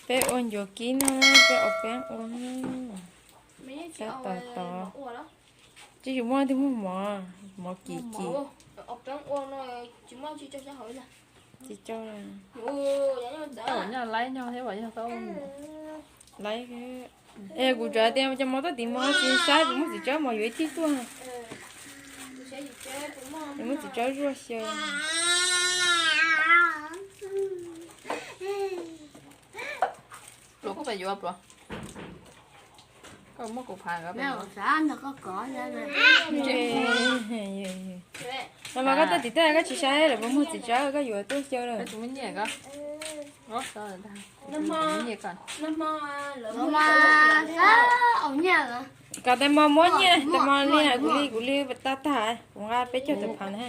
Peb ua ncuav kib no, peb ua peeb ua. Sab tod tod. Tsis yus muaj twb muaj mov, mov kim kim. Tsis tso. Laib nyo thiab yog tau. Laib. Es kuv tsuas tias cov mov tuaj tim mos tsis saib, kuv muab txiv tsawb mos yuav ib tib tuaj. Kuv muab txiv tsawb zuaj xyaw. Pluav, koj pais yuav pluav. Koj muab kuv phav. Mas koj tuaj tim tej koj tsis saib lawm puas muaj txiv tsawb koj yuav tuaj xyaw lawm. Kom tais mos muab nyiaj, tais mos li kuv li kuv li tag tag, kuv nqa peb caug tawm phav na.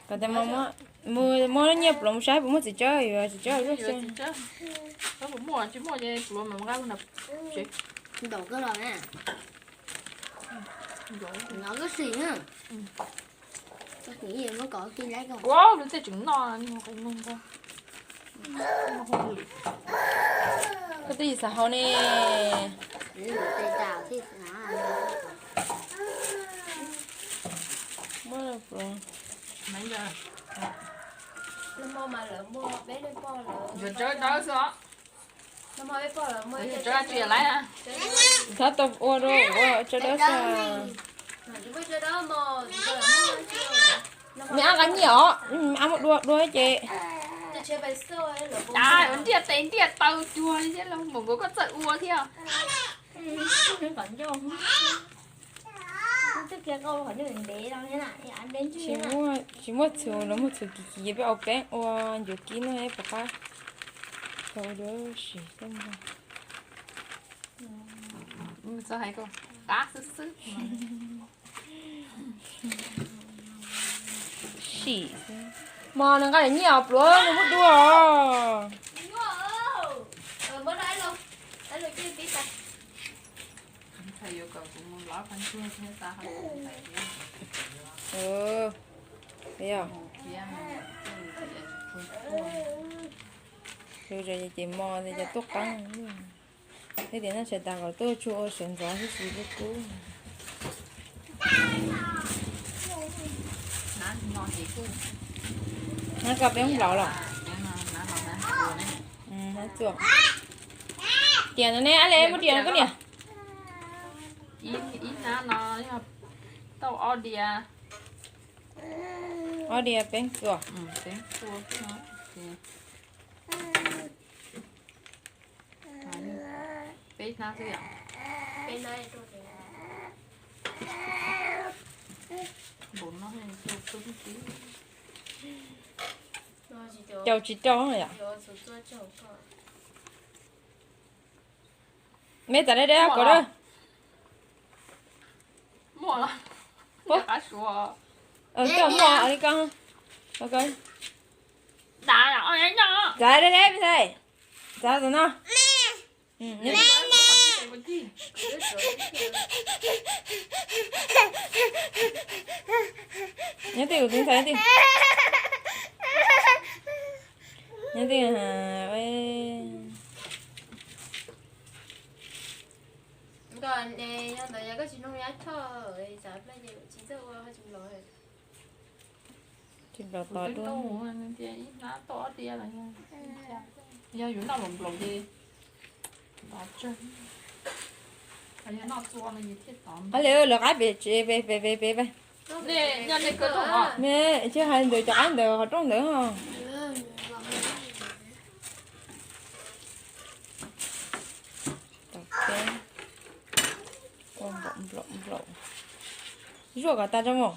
Kom tais mos muab, mus muab nyiaj pluav mus saib puas muaj txiv tsawb, yuav txiv tsawb zuaj xyaw. Tsis muaj ces pluav mas nqa. Ntaus koj los na. Nov koj sim na. Ua lub tej tseem noj. Koj twb yim xav haus ne. Muab pluav. Yuav tsawb dawb xwb os. Tsawb tsis laib na. Thab tau ua rau ua tsawb dawb xwb. Me ab nqa nyiaj os, ab muab dua dua ces. Ntiaj tes ntiaj taw cuag li thiab los mus nkaus koj txawj ua thiab. Tsis muaj txhuv los muaj txhuv kim kim, peb ua peeb ua ncuav kib no pom qab. Tau ua dua sim xwb. Qab xwb xwb. Sim xwb. Mos nws nqa nyiaj os pluav nws muab dua os. Ces mos ces cov tuaj qeeb. Thiab tias noj tshais tas kom tuaj tsuag ua sawv ntxov xwb sis kuj kub. Nab koj peb nplaum los? Tias no ne, ab le muab dias no koj niam. Ib hnab no yog tau ob diav. Ob diav peeb txuas. Peb hnab xwb yom. Caum tsis tau yom. Me txav deb deb kov dab. Muaj los? Koj muaj li koj. Txav deb deb, txav tam no. Nyob twj ywm, kuv tus ntxhais nyob twj ywm. Nyob twj ywm. Tsis nplaum tos dua. Yog yuav noj nplaum nplaum ces tos tsawg. Yog noj txua no ces thiaj tos. Hab le lawv qaib pem tsev pem pem pem pem. Nyob nej kawg tuaj os. Tsis hais ntawd cov qaib ntawd qhov rooj ntawd. Tom peb ua nplaum nplaum nplaum. Zuaj kom tag tso mus.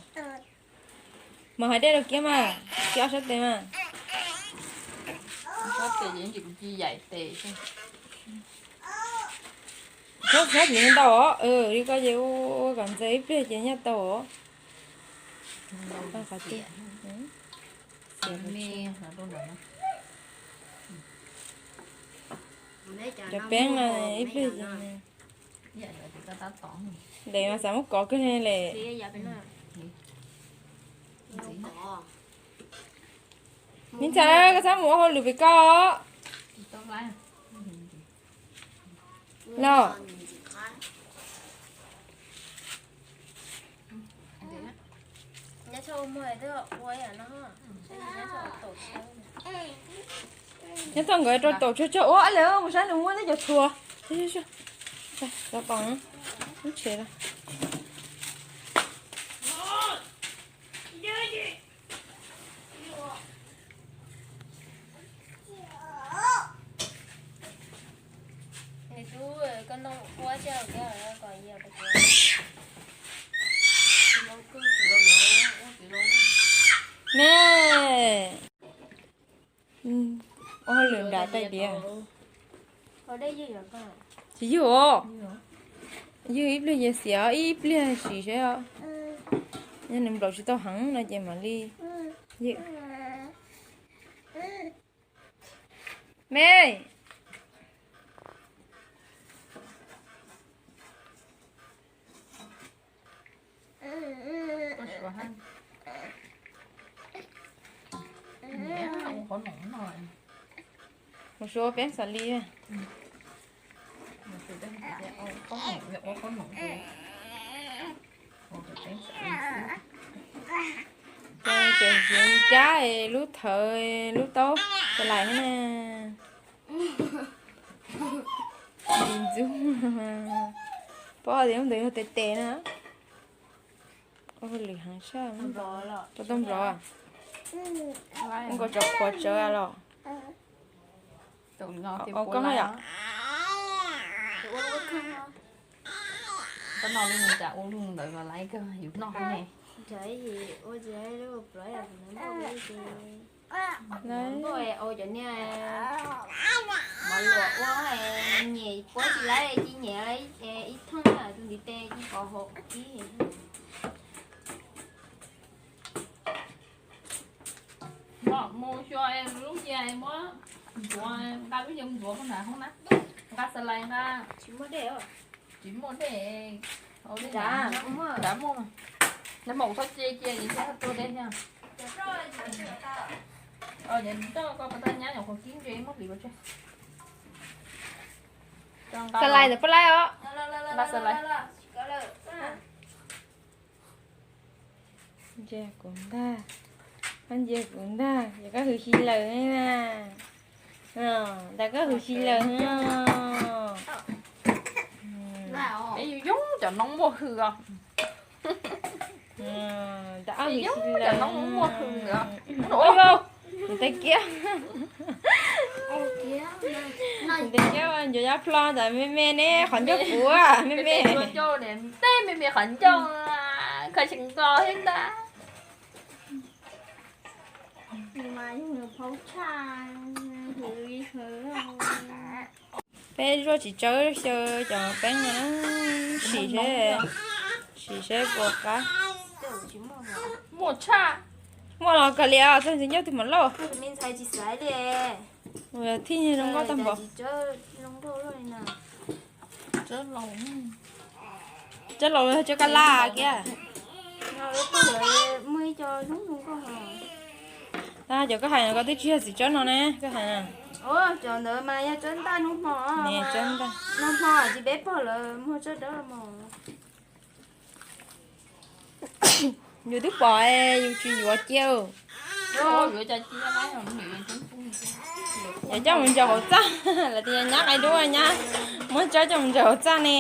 Mas hais dej rau kiab mas, kiab ob sab tes mas. Sab tes ces kuv ci yaim tes. Txhob txhob tsis ntau os, li koj ces ua kom ntxaws ib pliag ces nyaj tau os. Cov peeb ib pliag ces ntev mas xav muab kov kawg li lawm. Me ntxhais, koj txhob mus ua hauj lwm pem koj. Los. Nyob tau nkawd rau taum tshuaj tshuaj ua lawm mus saib nws muaj tej cov txhuas. Lub tsheb. Me, ua hauj lwm nram tais diav. Tsis yug os. Yug ib pliag ces xiam ib pliag sim seb os. Yog nws nplaum tsis tau heev no ces mam li ywm. Me. Mus suav peeb xav li. Cab lub thawv lub taub xas lais na. Ntxub, paub tias lub ntawd yog tes tes na. Ua lwm heev sab, tau nplov. Nkaus cov qhuav tsawv los. Koj no li cas ua lub ntawd los laiv kawg yus noj ne. Mov luam ua nyiam puab tsis laib cia nyiam ib thooj tus ntiv tes cia pov hauv ib. Mus xyuas lub cia muab ntxuav, nqa lub cia mus ntxuav puag nram hoob na. Nqa xas lais nqa. Tsis muaj dej. Nram muaj mas. Nag hmo kuv txhob ce cia es thiaj tua dej thiab. Xas lais ntawm puab laib os. Nqa xas lais. Ntsia kuv ntag, koj ntsia kuv ntag, yog koj hwm si lawm na. Ntawm koj hwm si lawm. Peb yus yoog cov noob muaj hwm os. Ntawm koj hwm si lawm. Tais kiab, tais kiab ncuav yob plho ntawm me me ne, qhov ncauj kuv me me. Tej me me qhov ncauj khaws tseem nkaus thiab ntag. Peb zuaj tsis tsawb xyaw cov peeb no, sim seb, sim seb puas qab. Muaj tshaj. Muaj los kawg li os, txog ntxiv ncaub twg mam lauj. Thij zoo nkauj tag npaum. Tsawb laus, tsawb kab laj kiag. Cov koj hais no koj twb tsis yog txiv tsawb no ne, koj hais. Cov ntawd mas yog tsawb ntaj hnub hmo, hnub hmo tsis peb pog lawv muag tsawb dawb mos. Yus twb pom, yus tsis yuav cia. Yus coj mus ntsaum hauv txaj, lawv tias nyab qaib dub nyab, muab tsawb coj mus ntsaum hauv txaj ne.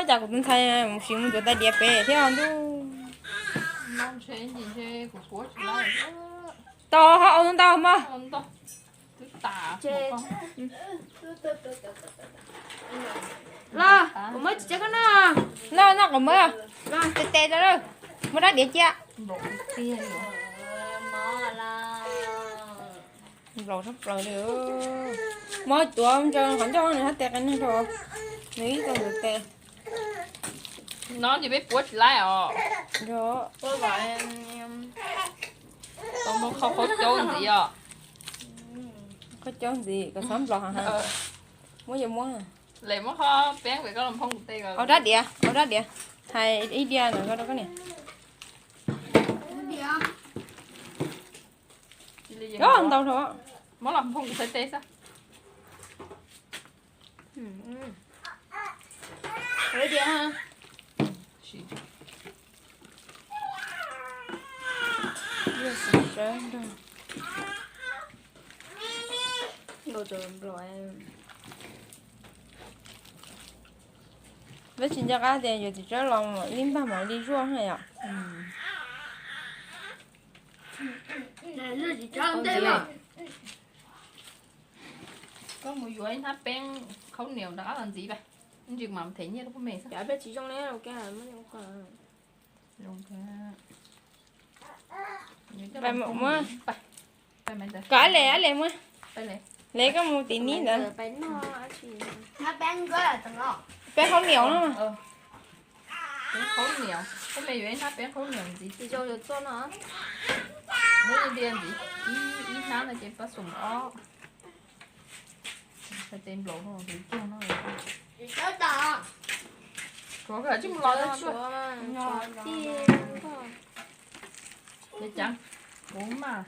Cas kuv tus ntxhais mus sim mus ntxuav tais diav pem thiab ntuj. Tau ho ua ntau mog. Los, kuv muab tsis tsawb koj noj. Noj, noj quav mawb. Los, tes tes rau lawm. Muab rab diav cia. Nplaum sab plaws li. Muab tuav ntsaws qhov ncauj nws hab tes qe neeg rau. Nws ib tug ntawd tes. No ces peb puav tsis laib os. Tau muab qhov qaub caub ntxiv os. Qaub caub ntxiv kom txhob nplaum heev. Muab yuav muab. Lem muab qhov peeb pem koj los phoo kuv tes. Ua rab diav, ua rab diav. Hais ib diav ntawm ko rau koj niam. Ntau dhau. Muab los phoo kuv txhais tes xwb. Ua li tias ha. Sim. Yog sim sawv nrog. Nkaus cov nplaum. Peb tsis nco qab tias yuav txiv tsawb los ib npag mam li zuaj ha yom. Koj mus yuav ib hnab peeb khaub niam rov qab los ntxiv pais. Ntsis mam them nyiaj rau poj me xwb. Peb tsis zoo li. Kom ab le, ab le muab. Le koj mus tim nib ntawd. Peeb khaub niam no. Peeb khaub niam, poj me yuav ib hnab peeb khaub niam ntxiv. Muab ib diav ntxiv, ib hnab no ces pab xum ob. Tes nplaum no tus cuag no. Tshuav koj tsis mus los tsuag. Ces cas kuv mas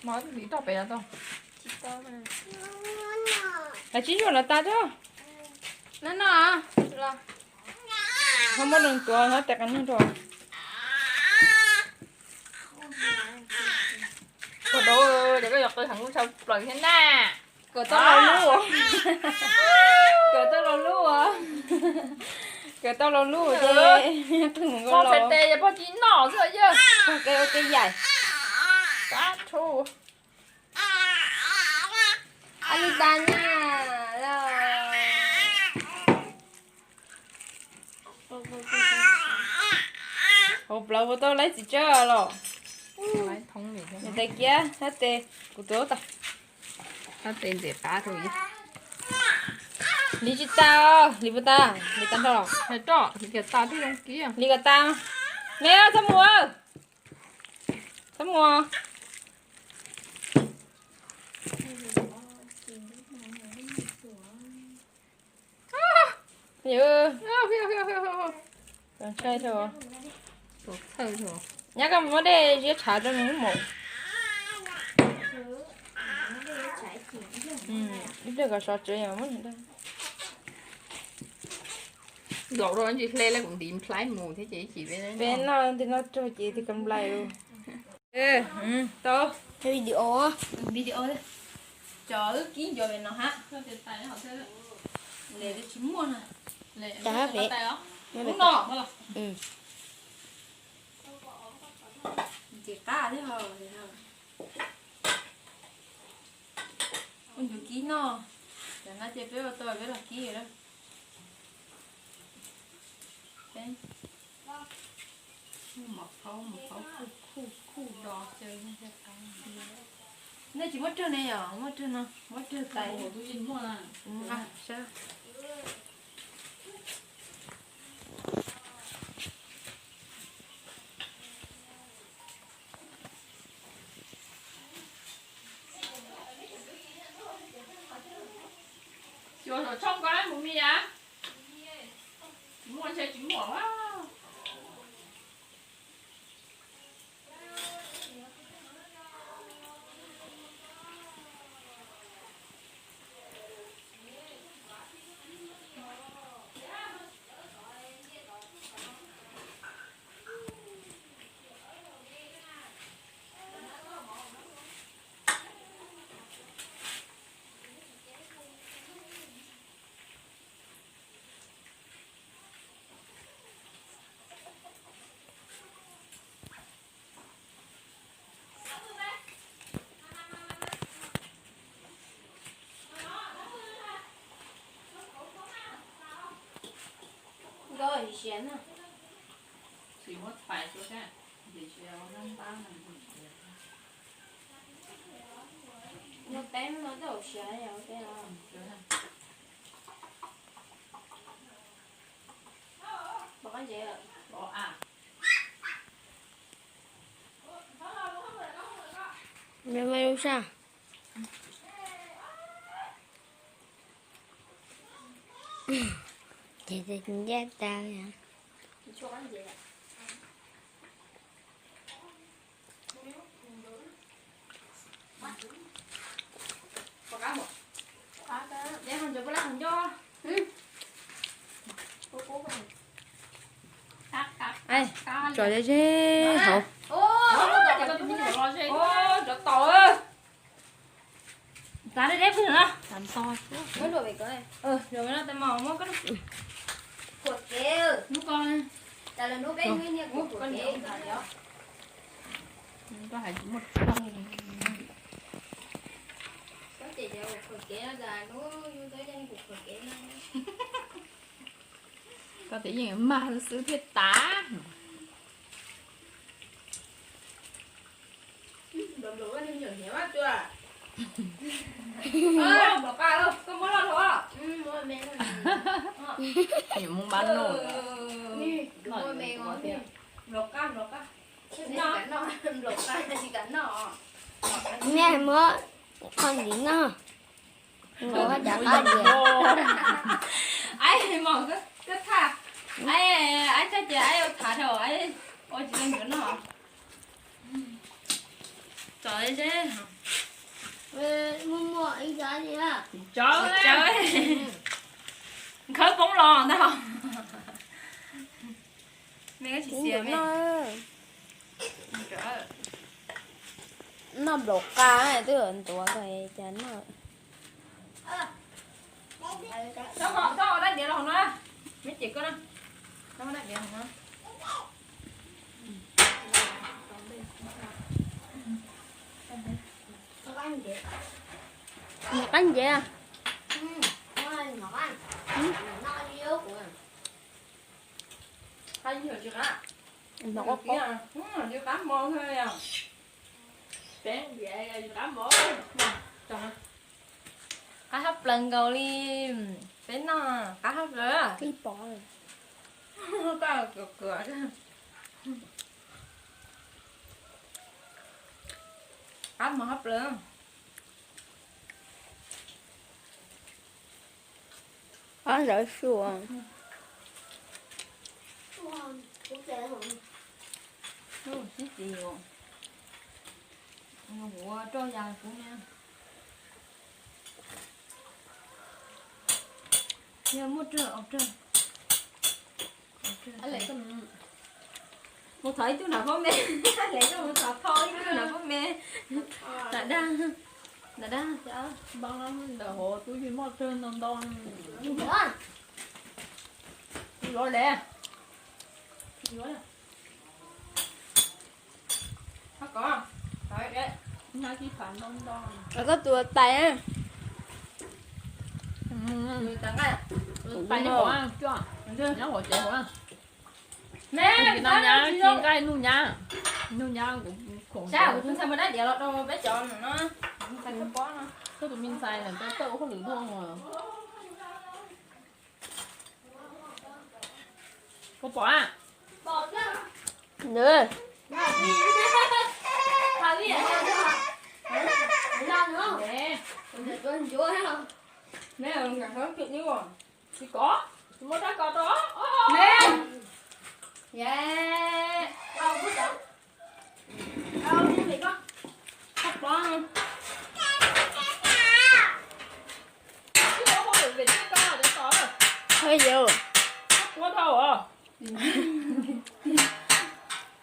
no vim toj pem los tau. Tsis zuaj los tas tso. No no, ho muab neeg tuav ho tes qas neeg rau. Koj dau, ces koj yuav qw heev lub tshaj plaws thiab na. Kawm tau laus lub, kawm tau laus lub, kawm tau laus lub ces qw mus nkaus los. Tes yog pog tsis noj xwb yog pog kev ua kev yaim. Ab li tas na. Hauv plawv puas tau laib txiv tsawb los? Tes kiab, hab tes, kuv tuav tas. Hab tes ntxim qab rau. Hliv tsis tas, hliv puas tas, hliv tas nrho los? Hais roj, hliv kiag tas twb zoo kiag. Hliv kom tas. Me, txhob mus, txhob mus. Ntshai, nyab koj muab dej ziab tshav rau nws lub maum. Ib pliag kom sov tsev yom. Zaum rau ntsis hle lawm kuv ntiv nplhaib mus thiab ces ib chim peb noj nti noj tsuag ces tig ka nplai. Tau video, video cov wb kib ncuav ve no hab. Le tsis muaj na. Lub no ntxim qab thiab. Ua ncuav kib noj, cov no ces peb ua tau peb los kib lawm. Mov qhaub, mov qhaub khuj khuj khuj do xyaw. Nej tsis muab rwg ne yom? Muab rwg no, muab rwg tais. Xyuas saum tshooj ko mus mi as. Tsis muaj ntshe tsis muaj. Nkauj siav na. Tsis muab txhais xwb, tiam sis nab npab no. Muaj teeb no tej zaum siav yom. Pom qab ntsev. Me ma lub saj. Ces ncaj tas. Tso ze ze hauv. Tov tau. Txav deb deb pwg no. Mus ko. Koj tias yeej mag xwb thiaj tas. Nws mus npab noj. Neb muab qhov ntxiv noj. Ua cas qab dias. Aib mom koj tham, aib txog ces aib ua tham dhau, aib ua tsis tau ncuav noj. Tso ze. Muaj muaj ib zab li. Tso. Khawb poob los ntag. Me koj tsis xiav me. Noj nplaum qa twb ntuav ko cas noj. Txhob ua dab diav los hauv no, me ces koj na, txhob ua dab diav hauv no. Nyuam qab ncev. Qab mos, qab hab plaws nkaus li, peb noj qab hab plaws. Qab mos hab plaws. Ob zawv su. Sib txiv, ua roj ya kuv ne. Yog muaj rog, muaj rog. Mus thov ib tug nam phab me, mus thov thov ib tug nam phab me. Nam dag, nam dag. Ntawm hauv tub yug muaj rog ntau ntau. Yuav le. Koj tus tais. Tais nyob hauv tsev hauv. Tus nyab ces nqaij nuj nyab, nuj nyab kuv khoom. Sab kuv tus ntxhais mas dab diav los rau peb cov no, tus me ntxhais ntawd tawm ua hauj lwm luaj. Koj pom a? Tsis kov, tsis muaj rab kos rau.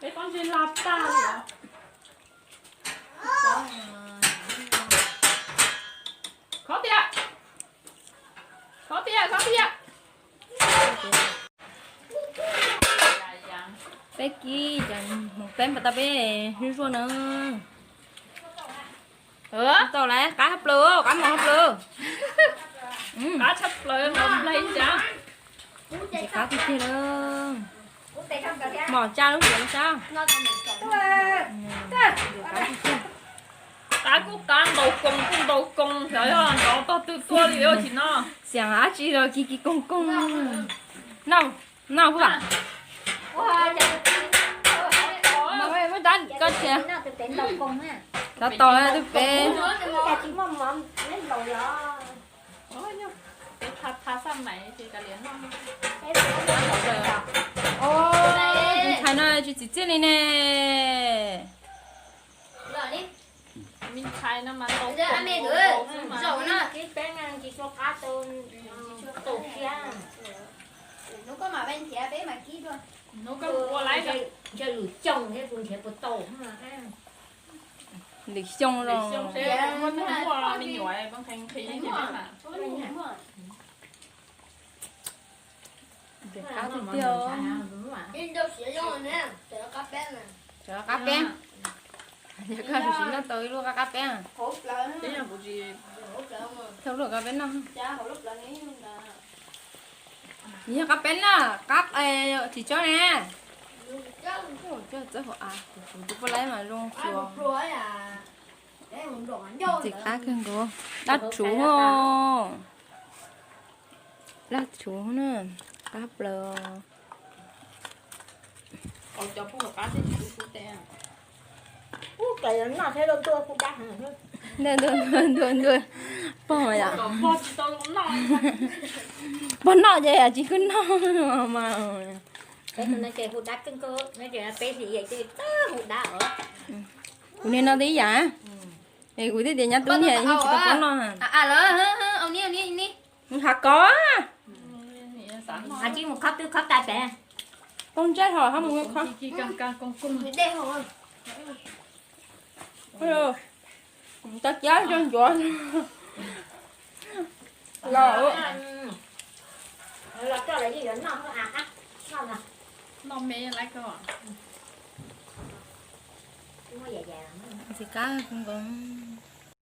Peb pob ntseg laj tag li os. Khov tiag, khov tiag, khov tiag. Peb kib ces mus peb npas tau peb zuj zuaj na. Tau lawm, qab hab plaws, qab mos hab plaws. Qab tshaj plaws los nplaig ntag. Qab tiag tiag lawm. Mos tsa lub hauv sab. Qab kuj qab ntaus koos kuj ntaus koos, xyov yog nrov tog twg tuaj li ua tsis noj. Xyov dab tsi los kis kis koos koos. Noj, noj puas? Muab dab koj thiab. Rov tos twb peb. Ntxhais no tsis txim txiaj li ne. Ntshe lwm xyoo thiab kuv nrhiav puas tau. Lwm xyoo los. Qab tiag tiag. Cov qab peb. Yog koj sim noj tau ib lub qab qab peb. Thauj lub qab peb noj. Yog qab peb na, qab tsis tsob ne. Txawb hauv av, kuv tus poj laib mas zoo xyuas. Ntxim qab kawg nkaus. Dab rhuv, dab rhuv na, qab plaws. Ntuj, ntuj, ntuj, ntuj, pog yom. Pog noj ces tsis khwb noj mas. Kuv niag no twb ib yam. Es kuv thiaj tias nyab tub niag yeej tsis tau paub noj. Hav kov. Poob ntsej ho hab mus khob. Tau cab tso ncuav los. Ntxim qab nkaus.